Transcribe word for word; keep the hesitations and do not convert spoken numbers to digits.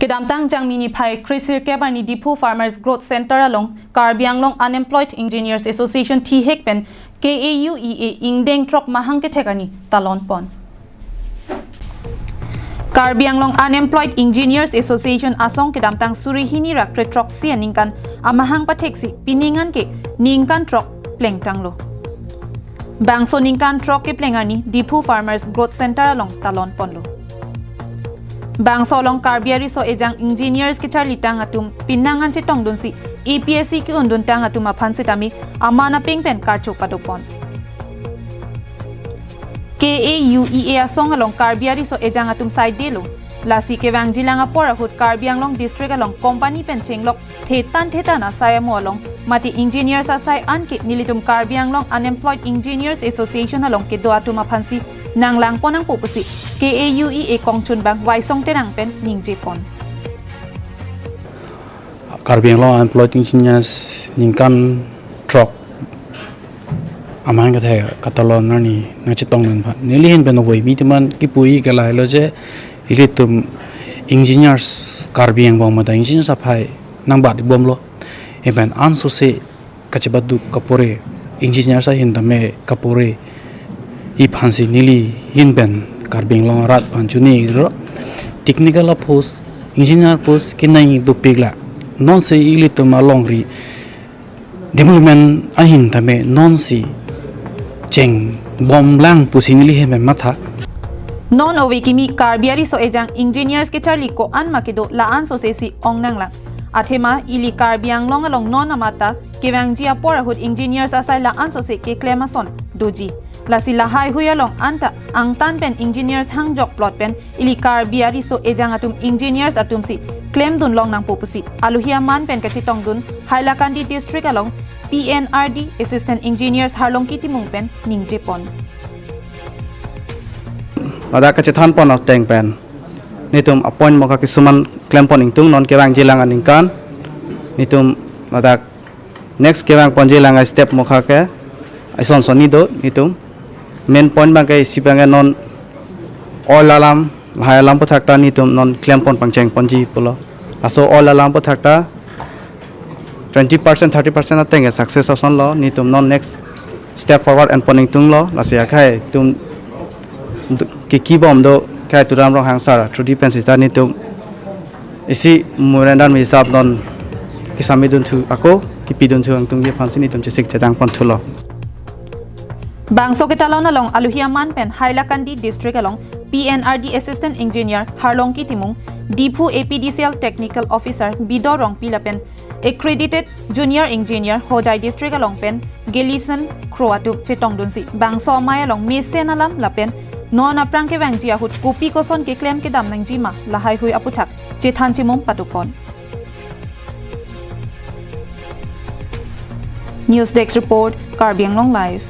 Kedamtang Jangmi niphai kre-sirkep arni Diphu Farmers Growth Center along Karbi Anglong Unemployed Engineers Association thihek pen K A U E A ingdeng throk mahang kethek arni talon pon. Karbi Anglong Unemployed Engineers Association asong kedamtang suri hini ra kre throksi aningkan amahang patheksi pining an ke ningkan throk plengtanglo. Bangso ningkan throk kepleng arni Diphu Farmers Growth Center along talon ponlo. Bangso along Karbi ariso ejang engineers kecharlitang atum pinang an chetongdunsi A P S C ke-unduntang atum aphan sitame aman apeng pen karcho padopon. K A U E A asong along Karbi ariso ejang atum saidelo. Lasi kevangjilang apor ahut Karbi Anglong district along company pen chenglok thetan thetan asai amo along mate engineers asai an ke nelitum Karbi Anglong Unemployed Engineers Association along kedo atum aphansi nanglangpon nangpo pusi K A U E A kongchunbang Waisong Terang pen ningjepon. Karbi Anglong Unemployed Engineers ningkan throk amahang kethek katalon arni nangchetongdun aphan neli ahin pen avoimi teman kipu-i ke lahelo je ilitum engineers Karbi Anglong mate engineers aphai nangbat bomlo. Epen ansose kachebaduk kapore engineers ahin tame kapore iphansi neli ahin pen Karbi Anglong arat aphan chunilo technical a post, engineer post kenai dopikla. Nonsi ilitum alongri development ahin tame nonsi chengbomlang pusi neli ahin pen matha. Non ove kimi Karbi ariso ejang engineers kecharli ko-an ma kedo la-an sosesi ong nanglang. Athema ili Karbi Anglong along non amata kevangji apor ahut engineers asai la-an sose keklem ason doji. Lasi lahaihui along anta angtan pen engineers hangjok plot pen ili Karbi ariso ejang atum engineers atumsi klemdun long nangpo pusi aluhi aman pen kachetongdun Hailakandi district along P N R D Assistant Engineers Harlongki Timung pen ningjepon. Ladak kachethan pon ateng pen netum appoint mokha kisuman klempon ingtung, non kevangjilang aningkan netum ladak next kevang ponjilang a step mokha ke ason sonni do netum. Main point abang ke isi abang ke non oil alam, lahai alam aputhak ta netum non klempon pangcheng ponji pulo. Laso oil alam aputhak ta twenty percent, thirty percent ateng ke success asonlo, netum non next step forward enpon ingtunglo. Lasi akhai tum kiki bom do, akhai Tuliram Ronghang sir through di pen sita netum isi memorandum hisap non kisami dunthu ako kipi dunthu ingtungji aphansi netum chesik chedang ponthulo. Bangso ketalon along aluhi aman pen Hailakandi district along P N R D Assistant Engineer Harlongki Timung, Diphu A P D C L Technical Officer Bidor Rongpi lapen Accredited Junior Engineer Hojai district along pen Gelison Kro atum chetongdunsi bangso amei along mesen alam lapen non aphrang kevangji ahut kopi koson keklem kedam nangjima lahaihui aputhak chethan chimum padopon. News Desk Report, Karbi Anglong Live.